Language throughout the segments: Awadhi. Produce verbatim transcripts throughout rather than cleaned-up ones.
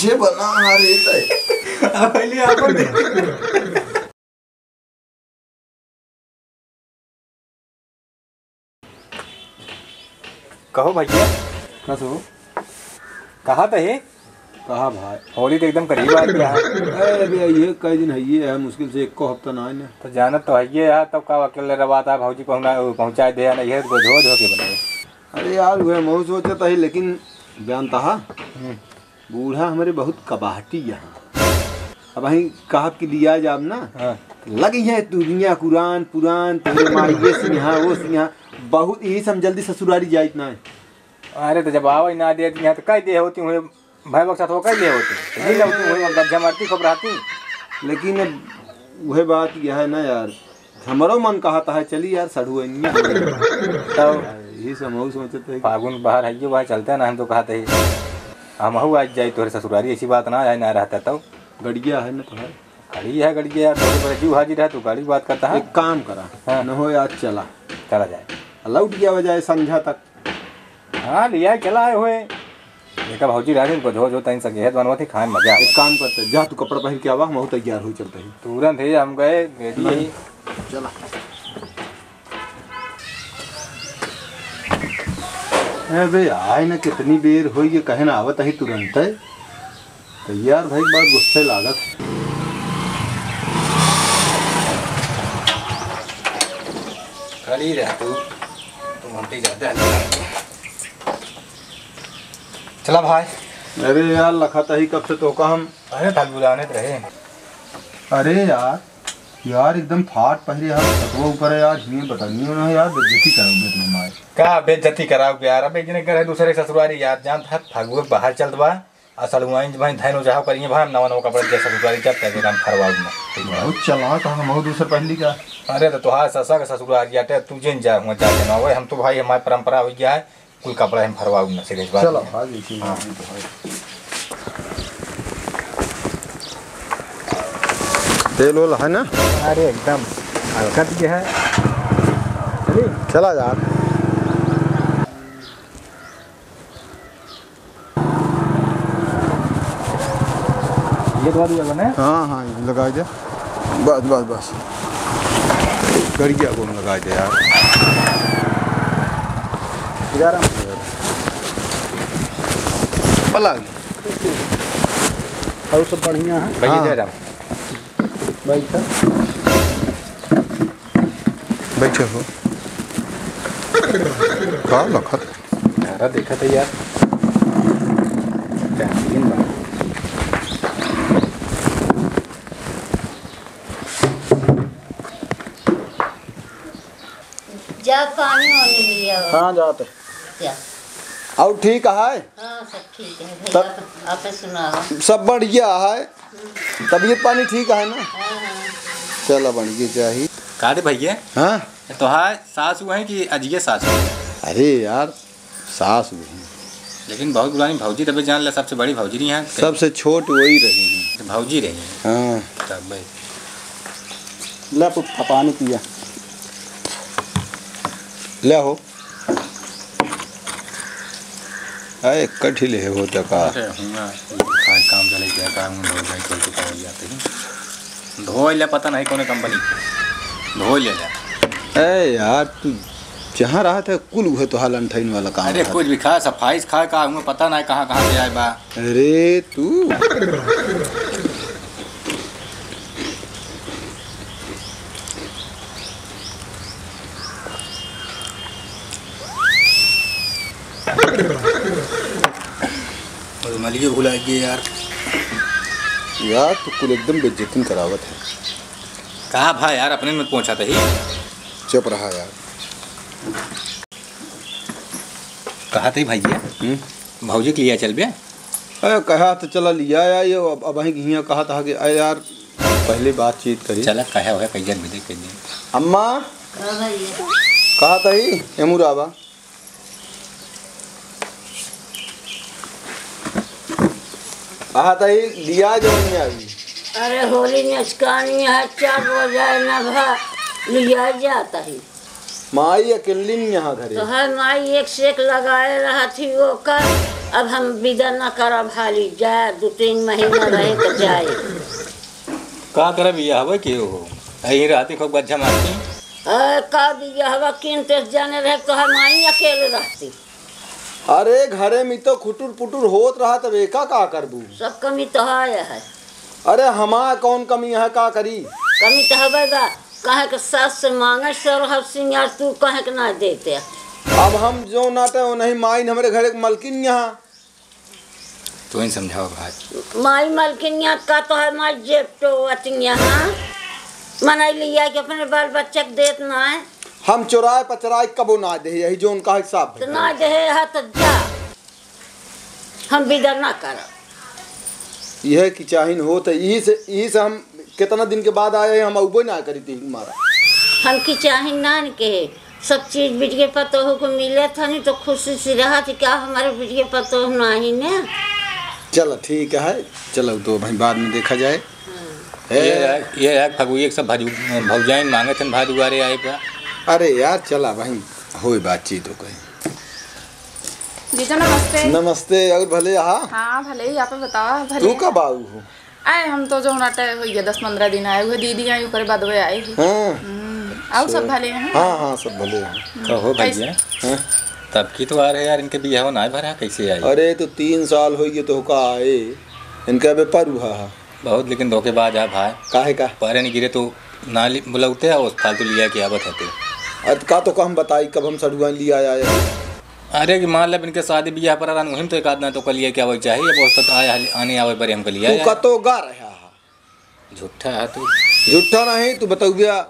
ये बना रे तय। अब पहले आपन दे। कहो भैया। कस हो? कहा त है? कहा भाई? होली तो एकदम करीब आ गया है। अरे भैया, ये कई दिन है, ये है मुश्किल से एको हफ्ता ना आए ना। तो जानत तो है ये यार, तब का अकेले रवाता भौजी पहुना-, पहुँचाए दे या नहीं है, तो धो धो के बनाए। अरे यार, वह महू सोचत है, लेकिन जानता है, हम्म। बूढ़ा हमरे बहुत कबाहटी यहाँ। अब अहीं कहब कि लिया जाब ना, हाँ। लगी है दुनिया कुरान पुरान, तेरे माइये सिंहा, वो सिंहा, बहुत यही से हम जल्दी ससुरारी जाइत ना है। अरे तो जब आवे ना देत यहाँ तो कह दे होती हुए, भाई बक साथ वो कह दे होती। तो ये लगती हुए, गज्जा मारती खूब रहती। लेकिन अब वह बात यह है ना यार, हमरो मन कहत है, चली यार, सढ़ुअनिया। तब यही से हमहू सोचत है। फागुन बहार है, ये वह चलता ना, हम तो कहत है, हमहू आज जाई तोहरे ससुरारी, ऐसी बात ना, आज ना रहता तब। गड़िया है ना तोहर? गाड़ी है, गड़िया यार, तोहरे बड़े जीव हाजिर है, तू गाड़ी बात करता है। एक काम करा, हाँ। न हो आज चला। चला जाए। लौट गया बजाए संझा तक। हाँ, लिया चला आए हुए। देखा भौजी रानी को जो, जो तैन सके है, दोनों थी खाए मजा आवे। एक काम करते, जा तू कपड़ा पहन के आवा, हम तैयार हो चलते हैं। तुरंत ही हम गए, ready नहीं। ही। चला। ए बे, आए ना, कितनी देर होई, ये कहे ना आवत ही तुरंत है। तैयार भाई, बात गुस्से लागत। खड़ी रह तू, तू घंटी ज्यादा है। चला भाई। अरे यार, लखत ही कब से तोका हम। अरे, थल बुलाने तो रहे। अरे यार, यार एकदम फाट पहिरे यार, छतवा ऊपर है यार, हिये बटनियो ना है यार, बेइज्जती कराओगे तुम हमारे। का बेइज्जती कराओगे यार? अब एक जने घर है, दूसरे ससुरारी यार, जानत है, फगुए बाहर चलत बा। असल हुआइन भाई धैन उजाहो करिए भाई, हम नवा नवा कपड़ा जैसा ससुरारी जाते हैं, हम फरवाऊ ना। बहुत चला, तो हम बहुत दूसरे पहली का। अरे तो तोहार ससा के ससुरारी आटे, तू जिन जा, हुआ जा ना, ओए, हम तो भाई, हमारी परंपरा हो गया है, कुल कपड़ा हम फरवाऊ ना, सीधे बात चलो, है। हाँ, जी, जी, हाँ। जी, तो है। तेल ओल है ना? अरे एकदम हल्का दिया है। चलिए। चला यार। ये दवा दिया बने? हाँ, हाँ, ये लगा दे। बस, बस, बस। गड़िया को लगा दे यार। ग्यारह। पलंग। और सब बढ़िया है? भैया हाँ। जय राम। बैठा। बैठे हो। का लखत? यारा देखा था यार। बेहतरीन बा। जा पानी वानी लिया। हाँ, जाते। जा। और ठीक है? हाँ, सब ठीक है। भैया, तब आप, आप सुनाओ। सब बढ़िया है। तबीयत पानी ठीक है ना? हाँ, हाँ। चला, बढ़िया चाही। का रे भैया? हाँ? तोहार सास हुआ है कि अजिया सास हुआ है? अरे यार, सास भी है। लेकिन बहुत पुरानी भौजी, तबे जान ले, सबसे बड़ी भौजी नहीं है। सबसे छोट वही रही है। तो भौजी रही है। हाँ। तब भाई। ले पुप्पा, पानी पिया। ले हो। अरे, कठी ले हो त का? अरे, हुआ, खाए काम चले गया, काम में हो जाए, कोई तो पहुंच जाते हैं। धोए ले, पता नहीं कौन कंपनी। धोए ले ले। ए यार, तू जहाँ रहत है, कुल उहे तोहार लंठइन वाला काम अरे, रहत। कुछ भी खा, सफाई से खा, का हुआ, पता नहीं कहाँ, कहाँ से आए बा। अरे, तू। रुमालियो भुला गए यार। यार, तू कुल एकदम बेइज्जती करावत है। का भा यार, अपने में पहुंचा तही। चुप रहा यार। कहा थे भैया, हम्म? भौजी के लिया चल बे। अरे, कहा तो चला लिया यार, ये अब, अब वहीं हियाँ कहा था कि, अरे यार, पहले बातचीत करी। चला, कहे हुए, कहिया मिले, कहिया। अम्मा, हाँ भैया। कहा था ही, एमुरा बा। कहा था ही, लिया जाओ नहीं अभी। अरे, होली नचकानी है, चार बजाए ना भा, लिया जाता ही। माई अकेली नहीं यहाँ घरे। तो है माई एक से एक लगाए रहत ही ओकर, अब हम विदा ना करब, हाली जा, दू तीन महीना रहे तो जाए। का करब, बियाहवे के हो, यहीं रहती खूब गज्जा मारती। अरे का बियाहवा किनते जाने रहे तो हम आई अकेले रहती। अरे घरे में तो खुटुर पुटुर होत रहा, तब एका का करबू? सब कमी तो है, है। अरे हमार कौन कमी है, का करी? कमी तो हवे बा, कहे के सास से मांगे सोरह सिंगार, तू कहे के ना देते। अब हम जो नाटे वो नहीं, माइन हमरे घरे के मलकिन यहाँ। तू ही समझाओ भाई। माई मलकिन यहाँ का तो है, माई जेब तो अतिन यहाँ। मनई लिया के अपने बाल बच्चा के देत ना है। हम चोराए पचराए कबो ना दे, यही जो उनका हिसाब तो है। ना दे है तो जा। हम विदा ना करब। यह कि चाहिन होत है, यही से, यही से हम कितना दिन के बाद आए हैं, हम अउबे ना करी थी मारा। हम कि चाहिन ना न कहे, सब चीज बिटिया पतोह को मिले था नहीं तो खुशी से रहा थी, क्या हमारे बिटिया पतोह नहीं ने? चलो ठीक है, चलो तो भाई बाद में देखा जाए। हाँ। ए, ये है, ये है फगुए के सब भाजू, भौजाइन मांगे थे भाई दुआरे आए का। अरे यार चला भाई, होई बातचीत हो कहीं। जीजा नमस्ते। नमस्ते, और भले आहा? हाँ, भले ही, आप बताओ, भले तू ही। कब आऊ हो? आए, हम तो जो नाटे हो गया दस पन्द्रह दिन आए हुए, दीदी आई, ओकरे बाद वे आए ही। हाँ। हम्म, और सब अच्छा। भले हैं? हाँ, हाँ, सब भले हैं। कहो कैसे? भैया, हाँ? तब की तो आ रहे यार, इनके बियाह ना भरा, कैसे आई? अरे, तो तीन साल हो गए तो का आए, इनका व्यापार हुआ है। बहुत लेकिन धोखेबाज है भाई। काहे का? पहले नहीं गिरे तो ना लि-, बुलाते हैं, उस फालतू लिया के आवत हते। अरे, का तो का हम बताई, कब हम सड़ुआ लिया आए। अरे कि मान ले, इनके शादी बियाह पर रहन, वही में तो एक आध ना तो कलिया क्या वही चाहिए, अब औसत आए हाल-, आने आवे पर हमको लिया तू जाए। कतो गा रहा है? झूठा है तू। झूठा नहीं, तू बतौबिया।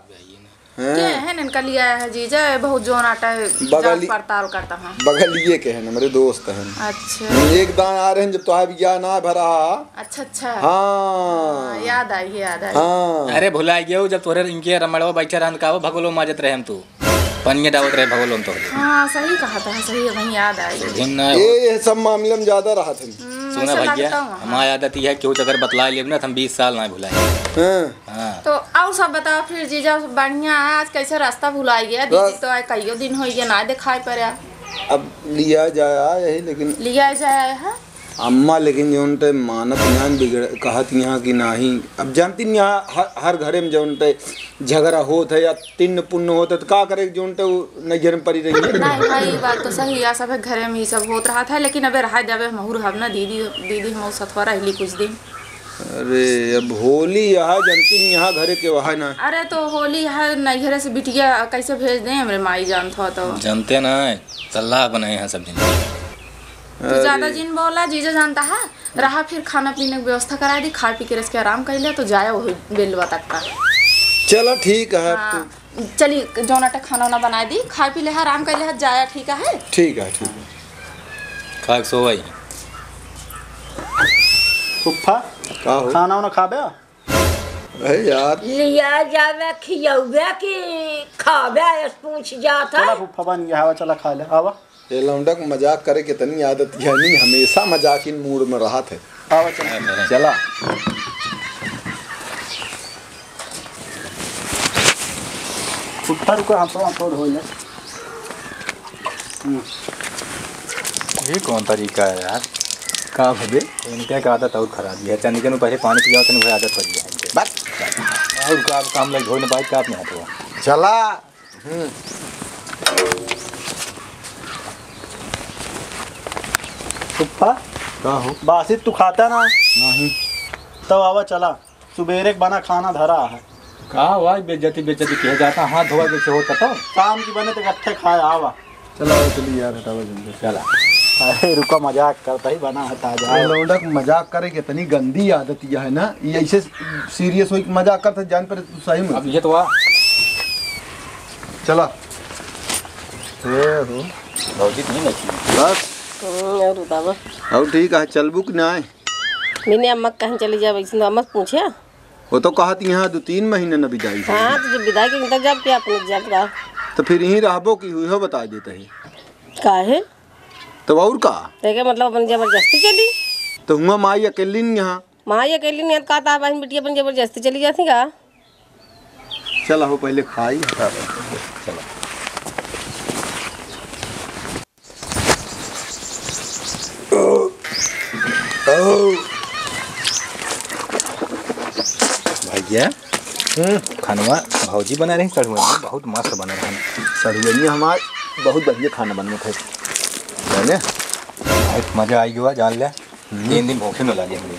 हैं? के है इनका लिया है जीजा, ये बहुत जोन आटा है, बगली-, जांच पड़ताल करता है। बगलिए के है, हमारे दोस्त हैं। अच्छा। एक दान आ रहे हैं, जब तो बियाह ना भरा। अच्छा, अच्छा। हाँ। हाँ, याद आई, याद आई। हाँ। अरे भुला गयो, जब तोरे इनके रमड़वा बैठे रहन का, वो भगोलो माजत रहे हम तू। पनिया डावत रहे भगोलो हम तोहरे। हाँ, सही कहा था, सही है, वहीं याद आई। दिन ना ए, ये सब मामले में ज्यादा रहा था। हम्म, सुना ऐसा भैया, लगता हुआ। हमारी आदत यह है, केहू से अगर बतला लेब ना, तो हम बीस साल ना भुलाए। हाँ। हाँ। तो और सब बताओ फिर जीजा, बढ़िया है? आज कैसे रास्ता भुलाई गया? दीदी बस। तो आए कईयो दिन हो गया, ना दिखाई पड़ा। अब लिया जाए यही, लेकिन लिया जाए है। अम्मा लेकिन जौन ते मानत नाहीं बिगड़, कहत यहाँ कि नाहीं। अब जानती नहीं, यहाँ हर, हर घरे में जौन ते झगड़ा होत है या तिन्न पुन्न होत है, तो का करे, जौन ते वो नैहर में पड़ी रही है। नहीं भाई, ये बात तो सही है, सब घरे में ही सब होत रहा था, लेकिन अबे रहा जाबे, हम रहब ना दीदी, दीदी हम सथवा रहली कुछ दिन। अरे अब होली यहाँ जानती नहीं, यहाँ घरे के वहाँ ना। अरे तो होली है, नैहरे से बिटिया कैसे भेज दें, हमरे माई जानत हो तो। जानते ना, सलाह बनाए हैं सब दिन। तू अरे। ज्यादा जिन बोला, जीजा जानता है। रहा फिर खाना पीने की व्यवस्था करा दी, खा पी के रस के आराम कर लिया, तो जाया वही बेलवा तक का। चलो ठीक है, हाँ, तू चली, जौन आटा खाना वाना बना दी, खा पी ले, आराम कर ले, जाया, ठीक है? ठीक है, ठीक है। खा के सो भाई। फुफ्फा, का हो? खाना वाना खाबे? अरे यार। लिया जावे, खियौबे की खाबे, ऐस पूछ जात है। चला फुफ्फा बन गया, हवा चला खा ले, आवा। ये लौंडा के मजाक करे के तनी आदत है नहीं, हमेशा मजाकिन मूड में रहत है। आवा चला। चला। फुफ्फा रुको, हाथों हाथों धो ले। हम्म। ये कौन तरीका है यार? का भबे? इनके का आदत और खराब है। चंद के पहले पानी पिया, तनी वही आदत पड़ गया है इनके। बस। और का काम लग धोने बाद का अपने हाथों। चला। हम्म। फुफ्फा? का हो? बासी तू खाता ना? नहीं। तब आवा चला, सुबेरे के बना खाना धरा है। का हुआ? बेइज्जती, बेइज्जती किया जाता, हाथ धोवा कैसे होता तो? काम की बने तो इकट्ठे खाए, आवा। चला, आओ, चली यार, हटावा जल्दी। चला। अरे रुका, मजाक करता ही बना है ताजा। ये लौंडा के मजाक करे के इतनी गंदी आदत यह है ना, ये ऐसे सीरियस होई के मजाक करता, जान पर तू सही में। अब ये तो आ। चला। ए हो। भौजी नहीं लगी। बस। हम्म, और बतावा। और ठीक है, चलबू कि नाय? मैंने अम्मा कहीं चली जावे, इसने अम्मा से पूछे? वो तो कहत यहाँ दो तीन महीने न विदाई है। हाँ, तो जब विदाई के इंतजाम किया अपने जब का। तो फिर यहीं रहबो की हुई हो, बता देते ही। काहे? तो और का? तेके मतलब अपन जबरदस्ती चली? तो हुआ माई अकेली नहीं यहाँ। माई अकेली नहीं, का ता बहन बिटिया अपन जबरदस्ती चली जाती का? चला हो, पहले खाई, हटा दे। चला। भैया, हम्म। खानवा भौजी बना रही सड़ुआ, बहुत मस्त बना रही। सड़ुआ हमार बहुत बढ़िया खाना बनवा है, जाने? बहुत मजा आई हुआ, जान ले। हम्म। तीन दिन भूखे न लागे हमरे।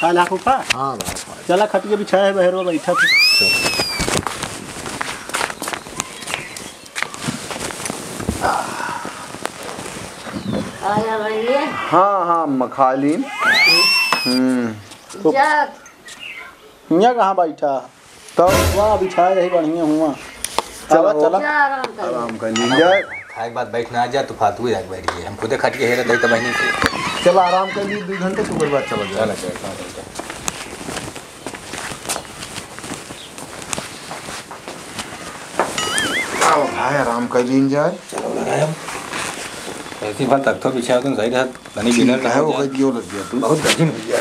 खा ला फूफा। हाँ, हाँ, हाँ। चला, खटिया बिछाया है, बहरवा बैठा था। चल। आया भैया। हाँ, हाँ, अम्मा, खा लीन। हम्म। तो जा। हियाँ कहाँ बैठा? तब वाह, बिछाए रही बढ़िया हुआ। चला, चलो। चला। जा, आराम कर। आराम कर लीन जाए। खाए के बाद बैठ ना जा, तू फालतू जाके बैठ गए। हम खुदे खट के हेरत है तो बहनी से। चला, आराम कर ली, दो घंटे, तू ओकर बाद चला जा। चला, चला, चला, चला। आओ भाई, आराम कर लीन जाए। चलो, लगाए हम। ऐसी बात तख्तो बिछाओ, तुम सही रहत। तनी ठीक बिनर है, हो वो गया। कह दियो लग गया तू। बहुत कठिन हो गया।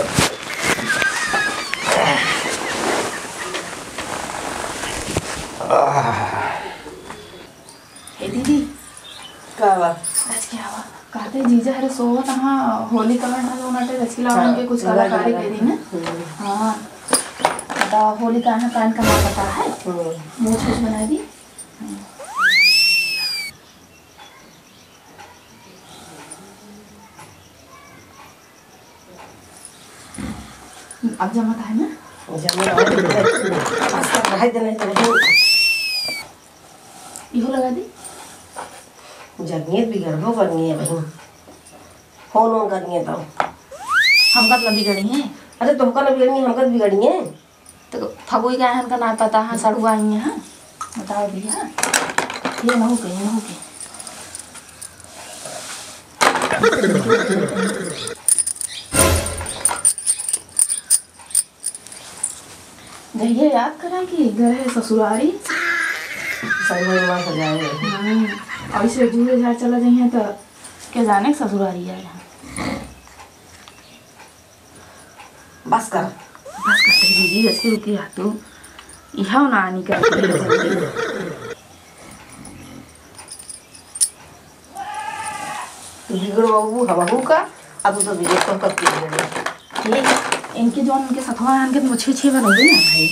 आह। ए दीदी। का बा? आज क्या हुआ? कहते जीजा हरे सोवत हाँ, होली का ना जो नाटे रचकी लावन हाँ, के कुछ लगा कलाकारी लगा। करी ना। हम्म। हाँ। तो होली का ना कान का ना पता है। हम्म। मूछ कुछ बना दी। अब जमत है ना? जमत है। आज तक रह देने तो नहीं। इहो लगा दी। जनिए बिगड़बो करनी है बहिन। फोन ओन करनी है तो। हमका तो न बिगड़ी है। अरे तोहका न बिगड़ी है, हमका तो बिगड़ी है। तो फगुई का हन का ना पता है, सड़ुआ आई है। बताओ भैया, ये नहु के, ये नहु के। जहिया याद करा कि घर है ससुरारी। ससुरारी माँ सजाए। हाँ, और इसे जूझे झाड़ चला जाइए तो क्या जाने ससुरारी आए। बस कर। बस कर दे दीदी, बस के रुकी रह तू। इहाव ना आनी कर। तू बिगड़ बाबू हवाहू का, अब तू तो बिगड़ तो कर के बिगड़। ये इनके जो उनके सथवा आन के मुछे छे बनोगे ना भाई।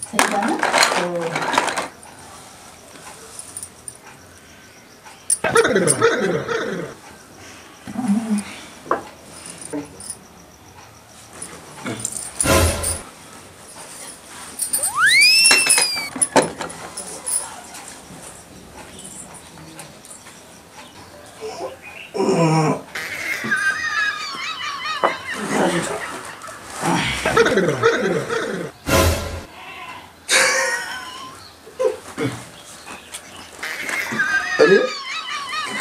सही बा ना? अरे,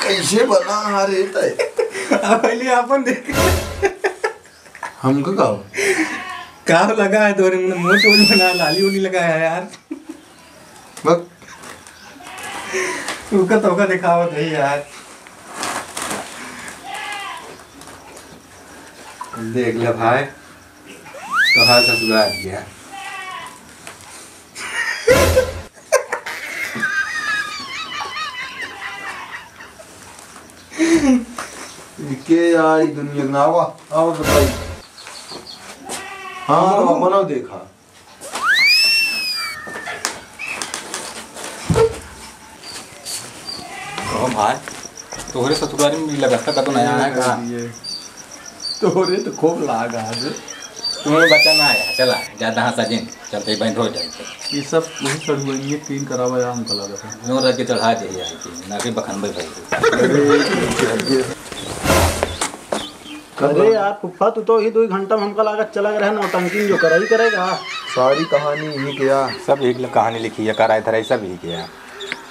कैसे बना है रे तय? अब पहले आपन देख। हमको का हो? का लगा है तोरे मुंह, मुंह चोल बना, लाली उली लगा है यार। बक। उका तो का दिखावत है यार। देख ले भाई, तोहार ससुरार गया। के यार, ई दुनिया में आवा, आवा बताई। हाँ, तो अपना देखा। कहो भाई, तोहरे ससुरारी में भी लगता का तो नया है का? ये तोहरे तो खूब लाग आज। तुम्हें बच्चा ना आया, चला, ज्यादा हंसा जिन, चलते ही बहन हो जाए। ये सब वही सड़ुआइए तीन करावा या हमका लागत है। जोर रख के चढ़ा दे यार, कि ना कि बखनबे भाई। अरे, अरे यार फुफ्फा, तू तो ही दो घंटा में हमका लागत चला गया है, नौटंकी जो करई करेगा। सारी कहानी यही किया। सब यही कहानी लिखी है, कराए धराई सब यही किया।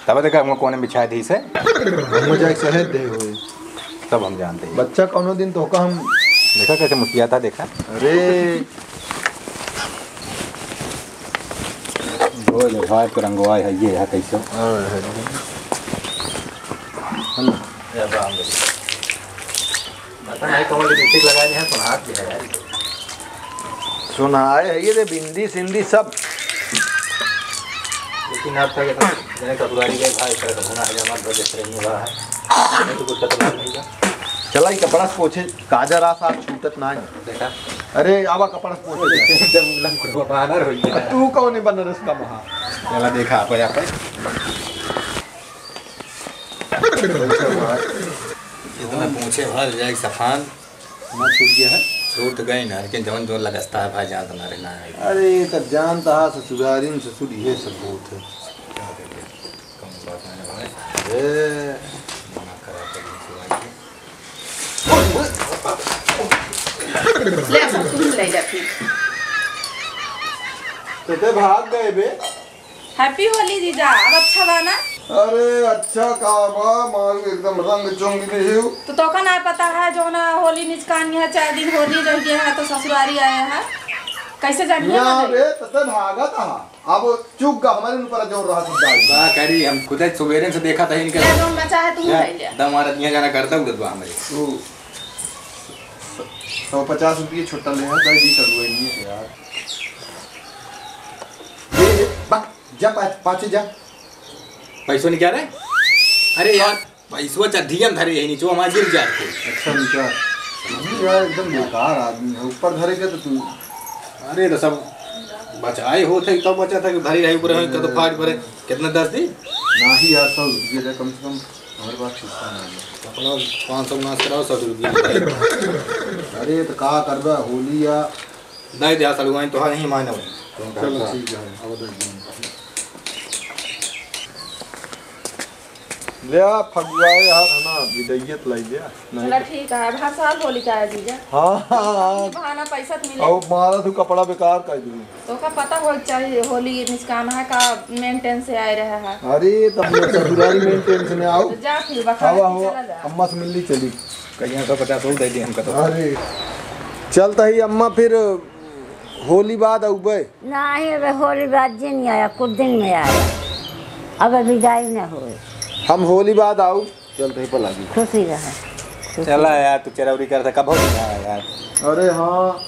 तब देखा हम कोने बिछाए दी से। हम जाए सहेज दे होई। सब हम जानते हैं। बच्चा कौनो दिन तोहका हम देखा कैसे मुस्कियाता देखा। अरे। धो ले भाई, तो रंगवा है ये है कैसे। हाँ, है। है ना? नहीं, कौन लिपस्टिक लगाए हैं, सुनात भी है यार। सुनाए है ये रे, बिंदी सिंदी सब। लेकिन आप क्या कहते हैं, जने ससुरारी गए भाई, इस तरह का होना है, हमारे बजट से नहीं हुआ है। नहीं तो कुछ खतरनाक नहीं था। चला, ये कपड़ा से पोछे, काजर आ साथ छूटत ना है। देखा? अरे, आवा कपड़ा से पोछे। एकदम लंकुड़वा बानर हो गया। तू कौन है बनारस का महा? चला, देखा, आप, आप। इतना पोछे भर जाए सफान। ना छूट गया है? छूट गई ना, लेकिन जौन जौन लगस्ता है भाई, जानत ना रहना है। अरे, तब जानता है ससुरारी में ससुर ये सब बहुत है। क्या कर दिया? कम बात नहीं भाई। ए। दिमाग खराब कर दिया ससुरारी के। ले, अब तू ले जा फिर। तो ते भाग गए बे? Happy होली जीजा, अब अच्छा बा ना? अरे अच्छा का बा, मारू एकदम रंग चुंग दिहिउ। तो तोका ना पता है, जो ना होली निचकान है, चार दिन होली रह गया है, तो ससुरारी आया है, कैसे जानिए ना ना? बे, तते भागत हा। अब चुप गा, हमारे ऊपर जोर रहा तू दाई। का करी, हम खुदे सुबेरे से देखा था इनके। ले, जौन बचा है, तू ले, ले ले। दम हमारा दिया जाना करता उड़त बा हमारे। ओ, सौ पचास रुपये छुट्टा ले है, दाई दी करूँ नहीं है यार। ये, ये, बा, जा पा-, पाछे जा। पैसो निकाल रहे? अरे यार, पैसवा चड्ढिया में धरे यही नीचे, हमारे गिर जात को। अच्छा, निकाल। नहीं यार, एकदम बेकार आदमी है, ऊपर धरे के तो तू। अरे, तो सब बचाए होत है, तब बचा था कि धरे रही ऊपर, कब तो फाट भरे, कितना दस दिन? नहीं यार, सौ रुपये दे कम से कम, हमारे पास किस्सा नहीं है। अपना पाँच सौ नाश कराओ, सौ रुपये। अरे, तो का करबा, होली या दे दे, सालू, वहीं तो है, यहीं माने वहीं। चलो, ठीक है, अब दे दे। ले आ, फगुआए यार, है ना, विदैयत लाई ले आ। नहीं चला, तो ठीक है, अब हर साल होली का है, जीजा। हाँ, हाँ, हाँ। बहाना पैसा तो मिले। अब मारा तू कपड़ा बेकार कर दूँ। तो का पता हो चाहिए, होली निचकाना है का maintenance से आए रहे है। अरे, तब हम लोग ससुरारी maintenance में आओ। तो जा फिर, बता आवा, के आवा, चला जा। अम्मा से मिल ली, चली। कहिया सौ पचास और दे दी हमका तो। अरे, चलता ही अम्मा फिर होली बाद अउबे? नाही, अबे होली बाद जिन आया, कुछ दिन में आया। अब विदाई न होए। हम होली बाद आउ, चलते ही पलागी। खुशी रहे। चला यार, तू चरौरी करता, कब होली ना आया यार? अरे हाँ,